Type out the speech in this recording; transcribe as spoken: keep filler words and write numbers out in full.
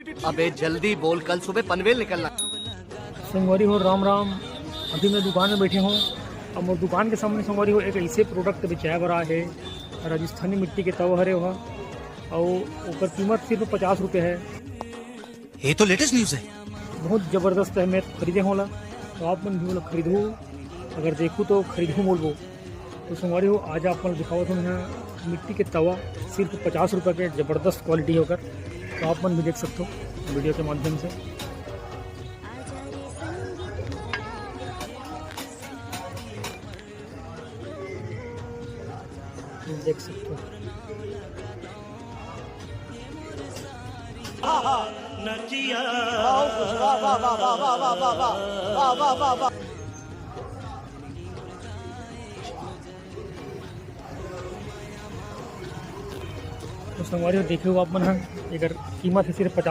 अबे जल्दी बोल, कल सुबह पनवेल निकलना। संगवारी हो, राम राम। अभी मैं दुकान में बैठे हूँ। अब मोर दुकान के सामने, संगवारी हो, एक ऐसे प्रोडक्ट बेचाए बर आए हे, राजस्थानी मिट्टी के तवा हरे ओहा, अउ ओकर कीमत सिर्फ पचास रुपये हे। ये तो लेटेस्ट न्यूज़ है। बहुत जबरदस्त हे, मैं खरीदे हूँ ओला, तो आप मन भी ओला खरीदहू, अगर देखहू तो खरीदहू बोलबो। तो संगवारी हो, आज आप मन ल दिखावत हूँ यहाँ मिट्टी के तवा, सिर्फ पचास रुपये के, जबरदस्त क्वालिटी हे ओकर। तो आप मन भी देख सकते हो वीडियो के माध्यम से, देख सकते हो। तो संगवारी हो, देखे हो आप मन ह, एकर कीमत हे सिर्फ पचास